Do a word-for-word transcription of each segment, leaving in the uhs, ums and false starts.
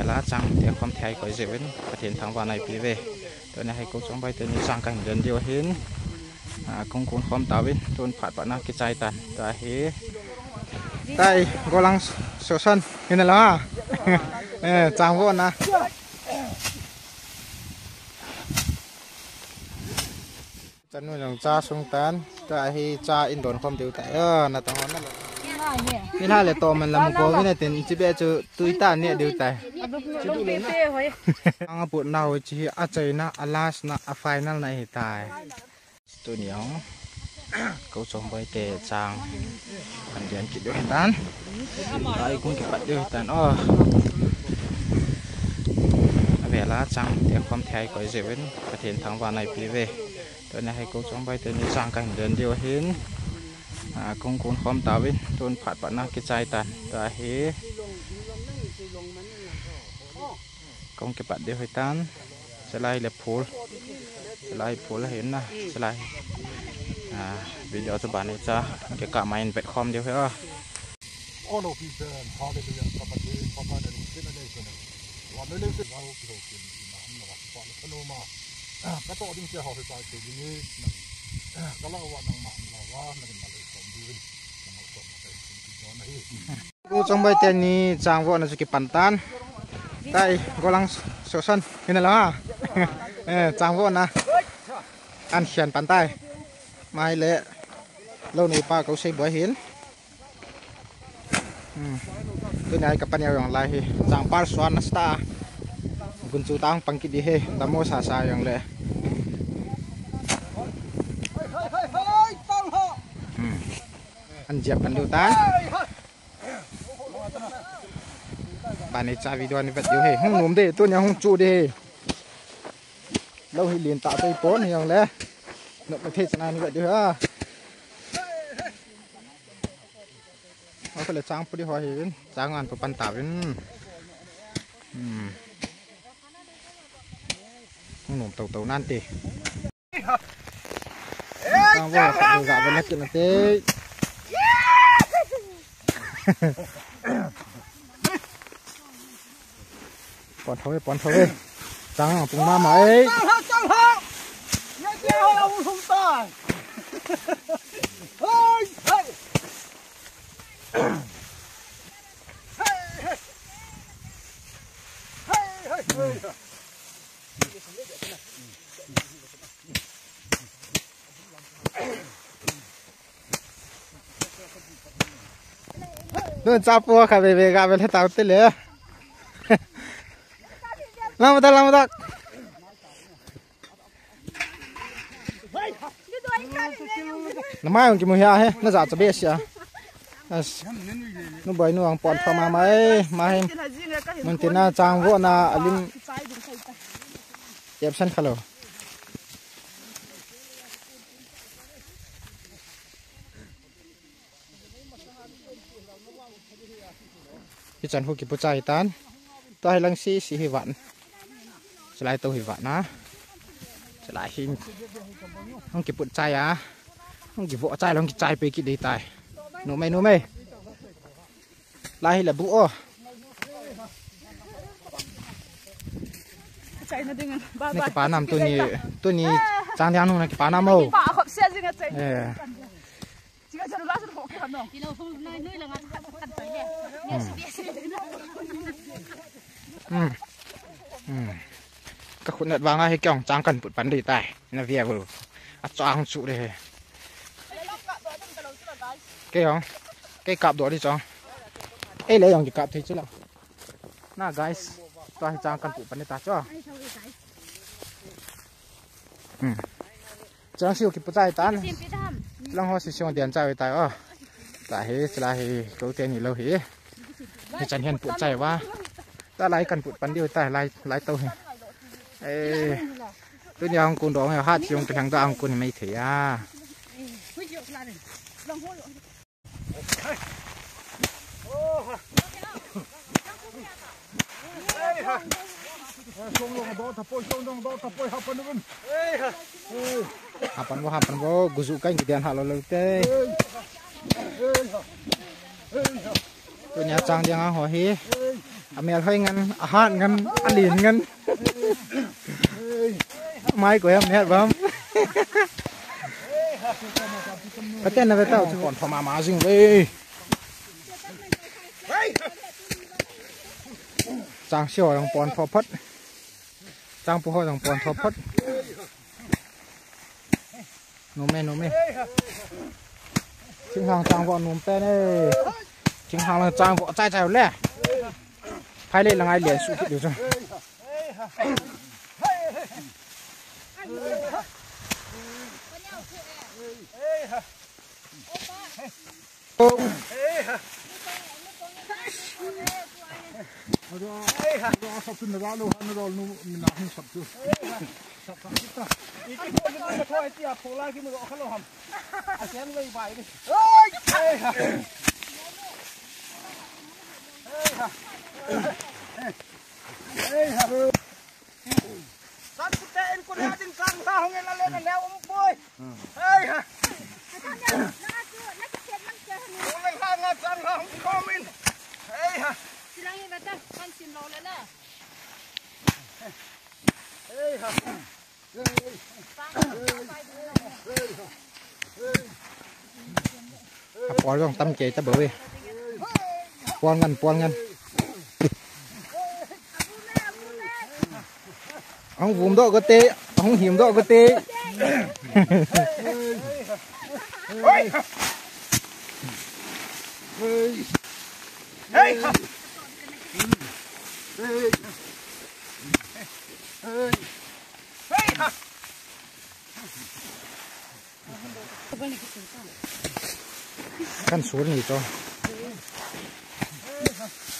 La chang te khom thei koi jeh uvin, Pathen thangvahna ipi uve. Tuni hi Kou Chongboi teni chang kahin den diu ahin. A, kong kun khom tauvin, tun phat phat na kichai tan. Tua hi. Tai, golang soson, hina la. Eh, chang vo na. Chanu jong cha sung tan, tua hi cha in don khom diu tai. Ah, na tong na lo. Ni la le to man lam ko vin tin chi be chu tui ta ne diu tai. Anga put na ho chi hi a chaina, a last na, a final na hi tai. Tuni jong Kou Chongboi te chang an den kit diu hitan. Ai kong kipat diu hitan. Oh. A vela chang te khom thei koi jeh uvin, Pathen thangvahna ipi uve. Tuni hi Kou Chongboi teni chang kahin den diu ahin. A, kong kun khom tauvin, tun phat phat na kichai tan. Tua hi. Kong kipat diu hitan. Chulai le phul. Chulai phul ahin na. Chulai. A, video chu ban ni cha. Kikah mai in vet khom diu hi a. All of you, um, hallelujah, Papa, Papa, the Lord, in the nation of, wa le le se wa ki ho kin na ham na wa pa le no ma. Ka to ding se ho pa ke ni. Ka la wa nang ma la wa na ma le ko ni. Na ma ko ma ke ni don hi. Kou Chongboi teni chang vo na chu kipan tan. Tai, golang soson, hina la. Eh, chang vo na. An hian pan tai. Mai le. Lo ni pa Kou Seiboi hin. Hmm. Tuni ai ka pan jong lai hi. Chang par suan na sta. Gun chu tang pang kit di hi. Damo sa sa jong le. Hmm. An jia pan diu tan. Bani cha video ni vet diu hi. Hung nom de, tuni hung chu de hi. Lo hi lin ta toi pon hi jong le. Nok me the chana ni vet diu ha. Ako le chang pu di ho hi vin. Chang an pu pan ta vin. Hmm. Hung nom to to nan te. Chang vo, ga ve na kin te. Pon tho ve, pon tho ve. Chang pung ma ma ei. Chang ha, chang ha. Ya ya ha u hum ta. Hoi, hoi. Hei, hei. Hei, hei, hei. Nun cha pu kha ve ve ga ve le tau te le. Lam ta, lam ta. Na mai ki mu hia he, na za cha be sia. As. Nu boi nu ang pon tho ma mai, ma he. Mun ti na chang vo na alim. Yep san khalo. Hichan hu kipu chai tan. Tua hi lang si si hi van. Chulai to hi van na. Chulai hi. Hung kipu chai a. Hung kivo chai long kichai pe ki dei tai. Nu mai, nu mai. Lai hi la bu o. Chai na ding ba. Na kipa nam tuni, tuni chang diang nu na kipa nam o. Ba khop se jing a chai. Eh. Hmm. Hmm. Ka khut nat vang a hi kyong chang kan put pan di tai. Na via bu. A chang chu de he. Kei jong. Kei kap do di chong. Ei le jong ki kap thei chu la. Na guys. Tua hi chang kan put pan di ta chu. Hmm. Chang siu kipu chai tan. Lang ho si siu dian chai tai o. Ta hi, chila hi, ko te ni lo hi. Hichan hian put chai va. Ta lai kan put pan diu tai lai, lai to hi. Eh. Tuni ang kun dong ha chiung ke hang da ang kun mai thei a. Hapan vo, hapan vo, guzu kai ni dian ha lo lo te. Tunia chang diang a ho hi. Amel hoi ngan, ahat ngan, alen ngan. Mai ko ya met bam. Kate na beta chu pon tho mama jing ve. Chang si ho jong pon tho phot. Chang pu ho jong pon tho phot. Nom e, nom e. Thinghang chang vo nom pen e. Thinghang lang chang vo chai chai le. Phai le lang ai le su ki du chu. San pute in kun ya ding sang sa hong in la le na neo um poi. Hei ha. Kun le ha nga sang sa hong kom in. Hei ha. Silang i bata kan sin lo le na. Hei ha. Apol jong tam kei ta bou e. Pol ngan, pol ngan. Ahung vum doh kate, ahung him doh kate. Hey! Kan sur ni to.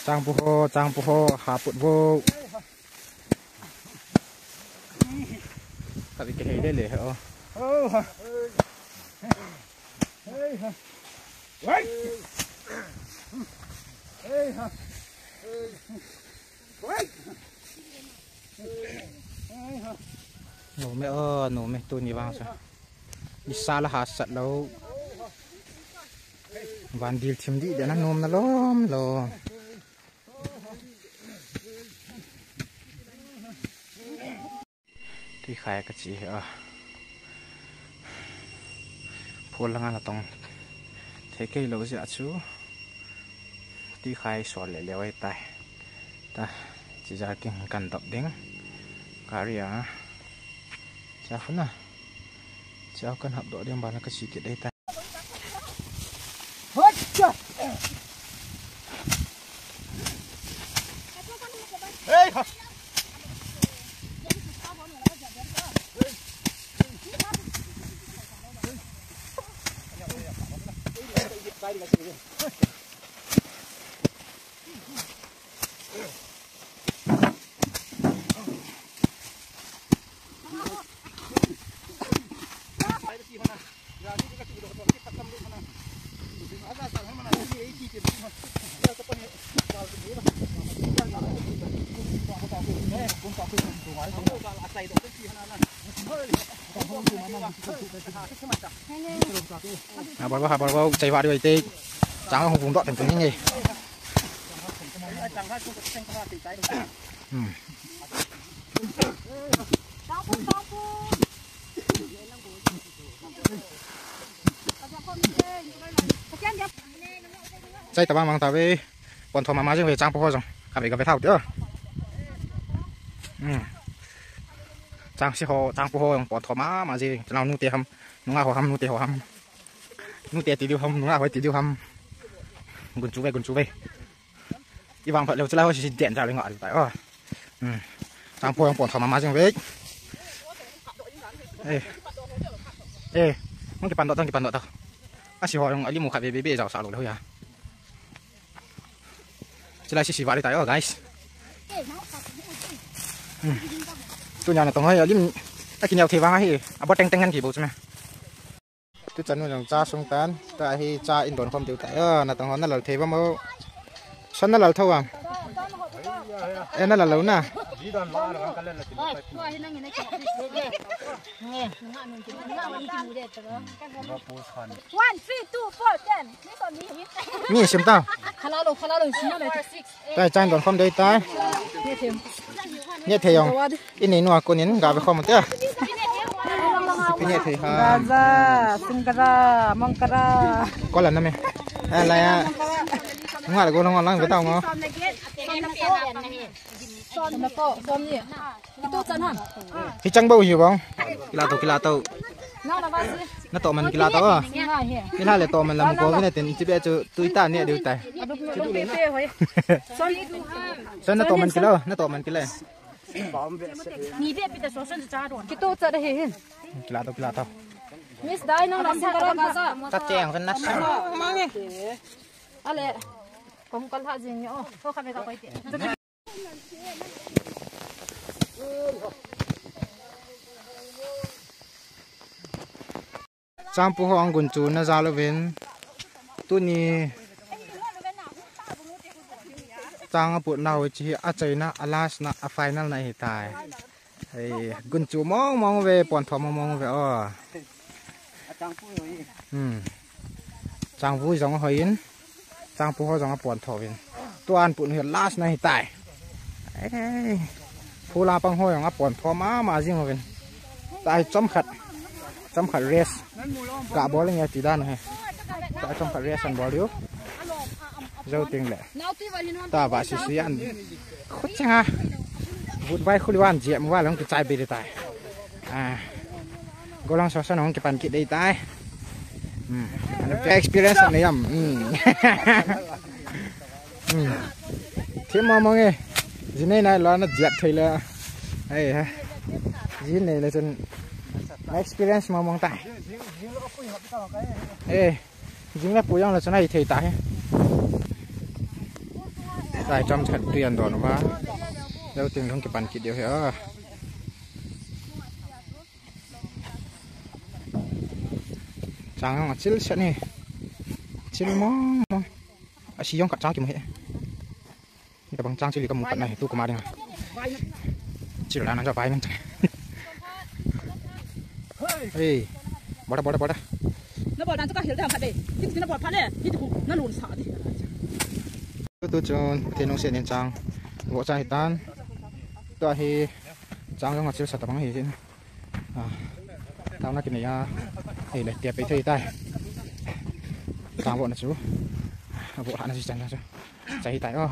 Chang pu ho, chang pu ho, ha put vo. Ka vi ke hei le le ho. Nom e o, nom e, tuni vang sa. Isa la ha sat lo. Van dil thim di de na nom na lom lom. Tui khai ka chi hi a. Phul langa la tong thei kei lo jia chu. Tui khai sol le leo ai tai. Ta, chi ja king kan dop ding. Ka ri a. Cha funa. Cha kan hap do ding ba na ka chi ki dei tai. Habar bau, habar bau, chai wari wai te. Chang hung vum doh teng teng nge. Hmm. Chai ta bang bang ta ve. Pon tho mama jing ve chang pu ho jong. Ka ve ka ve thau te o. Hmm. Chang si ho, chang pu ho jong pon tho mama jing. Chenau nu te ham, nunga ho ham, nu te ho ham. Nu te ti diu ham, nunga ho ti diu ham. Gun chu ve, gun chu ve. I vang phat leu chulai ho si si den cha le nga ta o. Hmm. Chang pu ho jong pon tho mama jing ve. Eh. Eh. Hung kipan doh, hung kipan doh ta. A si ho jong a li mu khat be be be jao sa lo le ho ya. Chulai si si vale tai o, guys. Hmm. Tunia natong hoi, alim, a kineo thei vang ahi, a bot teng teng ngan ki bou chu me. Tu chan nu jong cha sung tan, ta hi cha in don khom diu tai o, natong ho na lal thei vam o. Son na lal tho am? E na lal lo na. One, three, two, four, ten. Mi sim ta. Khalalo, khalalo, sim le. Six. Tai chang don khom dei tai. Ni thei jong. Ini nua ko nin ga ve khom te. Pi ni thei ha. Gaza, singkara, mongkara. Ko la na me. Eh, la ya. Nga le go long lang ve ta ngo. Hi chang bou hi bang. Kila to, kila to. Na to man kila to. Ni la le to man lam ko ve ne ten chi be chu tui ta ne diu tai. Son na to man kila, na to man kila. Ni be pi ta so son cha ro. Kito cha da he hin. Kila to, kila to. Miss Dai nang la sa ka sa. Ta cheng ven na sa. Mang e. Ale. Kong kal ha jing yo. Ko ka be ka koi te. Changpu ho ang gun chu na jal uvin. Tuni chang aput nau chi hi achaina, a last na, a final na hi tai. Ei, gun chu mong mong ve, pon tho mong mong ve o. Hmm. Changvui jong ahoiyin, changpu ho jong apon tho uvin. Tuan put hi last na hi tai. Ei, phula pang ho jong apon tho mama jing uvin. Tai chomkhat, chomkhat rest. Ka bol nge ti dan he. Tai chomkhat rest an bol diu. Jou ting le. Ta va si si an. Khut chang ha. Vut vai khuli wan je mu va long ki chai be tai. Ah. Golang sosa nong kipan kit dei tai. Hmm. Experience na yam. Hmm. Hmm. Thim ma mong e. Jinei nai lo na jiat thei le. Ai ha. Jinei le chun na experience ma mong tai. Eh. Jing le pu jong le chun ai thei ta he. Tai chomkhat tui an don uva. Jou ting long kipan kit diu he a. Chang jong achil set ni. Chil mong mong. Asi jong khat chang kimu he. Ni tabang chang chili kamu khat na he tu kuma ding a. Chil la na ja vai nang. Hey. Bora, bora, bora. Na bol dan chu ka hil de ham khat de. Hiti na bol phat le. Hiti ku na lun sa de. Tu chun, Pathen nung se nin chang. Vo chang hi tan. Tua hi chang jong achil sa tabang hi jin. Ah, tang na kinei a. Hei le, tia pei thei tai. Tang vo na chu. A vo ha na chu chan na chu. Chai tai o.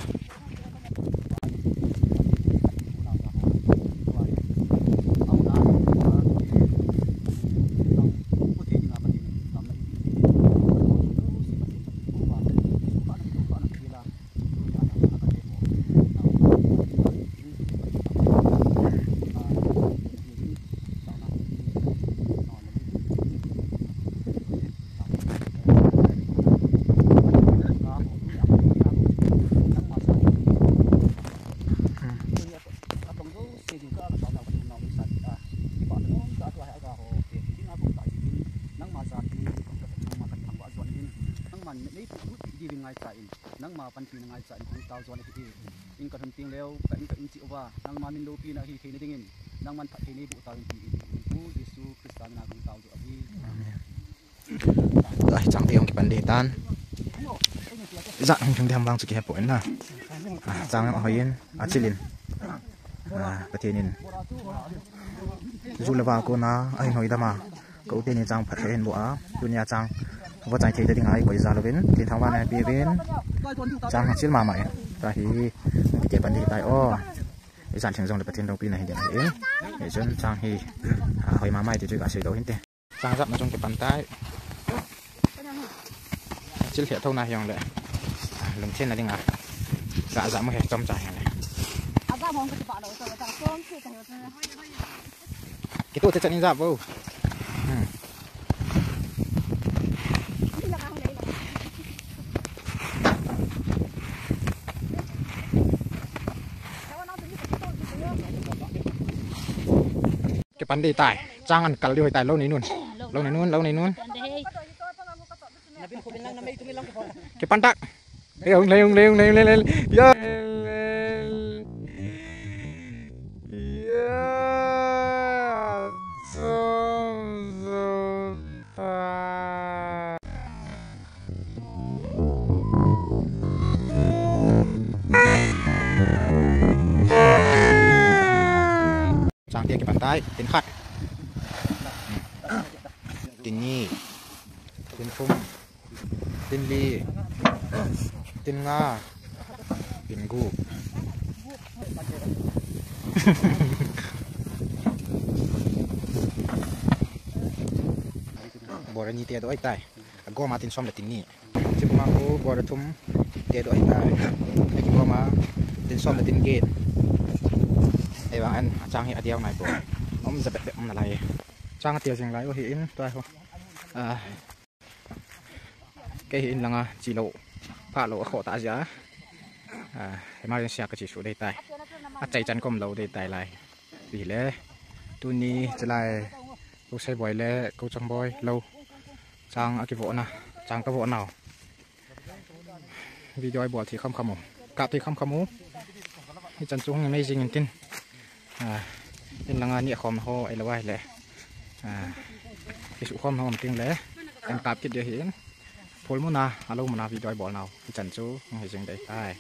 Nangma panpi na ngai cha in kong tao jo na hi. In ka thum ting leo, ka in ka in chi uva, nangma min lopi na hi thei na ding in, nangman phat thei nei bu tao in ti in, in Pu Jesu Christa min a kong tao jo ahi. Amen. Tua hi chang te hung kipan ding tan. Ijat hung thung ding ham vang chu kihe poi na. Ah, chang lam ahoiyin, achilin. Ah, Pathen in. Ju le va kona, ahin hoi dam a. Ka u teni chang phat thei hin bu a. Tunia chang. Vo chai thei ta ding a, i koi jal uvin. Tin thang van a pi uvin. Chang hachil mama e. Tua hi. Hung kite pan ding tai o. Ijat theng jong le Pathen lopi na hi ding ahi. Hijeh chun chang hi. Ahoi mama e ti chu ka sei lou hinte. Chang jap na jong kipan tai. Chil he thou na hiong le. Lungthin na ding a. Ka jap mo he chom cha hiong le. Kitu te chan in jap vo. Hmm. Kipan ding tai. Chang an kal ding hoi tai, lou nei nun. Lou nei nun, lou nei nun. Kipan tak. Lei hung, lei hung, lei hung, lei hung, lei hung. Ya. Te kipan tai, tin khat. Tin ni. Tin thum. Tin li. Tin nga. Tin gup. Bora ni te doh ahitai. Agoma tin som le tin ni. Chipmang u bora thum te doh ahitai. Agoma tin som le tin get. Ahivang in achang hi adiau nai po. Om ja bep bep um nalai. Chang atia jing lai u hi in tua ho. Ah. Kei hi in langa chi lo, pha lo a kho ta jia. Ah, emergency a ka chi su dei tai. A chai chan kom lo dei tai lai. Ti le. Tuni chilai, ko sei boi le, ko chang boi lo. Chang a ki vo na, chang ka vo nau. Video ai bol thi kham kham u. Kap thi kham kham u. Hi chan chung amazing in tin. Ah, in langa ni khom ho ai lo ai le. Ah, ki su khom ho ting le. Kan kap kit dia hi in. Phul muna, alo muna video ai bol nau. Hi chan chu, hi jing dei tai.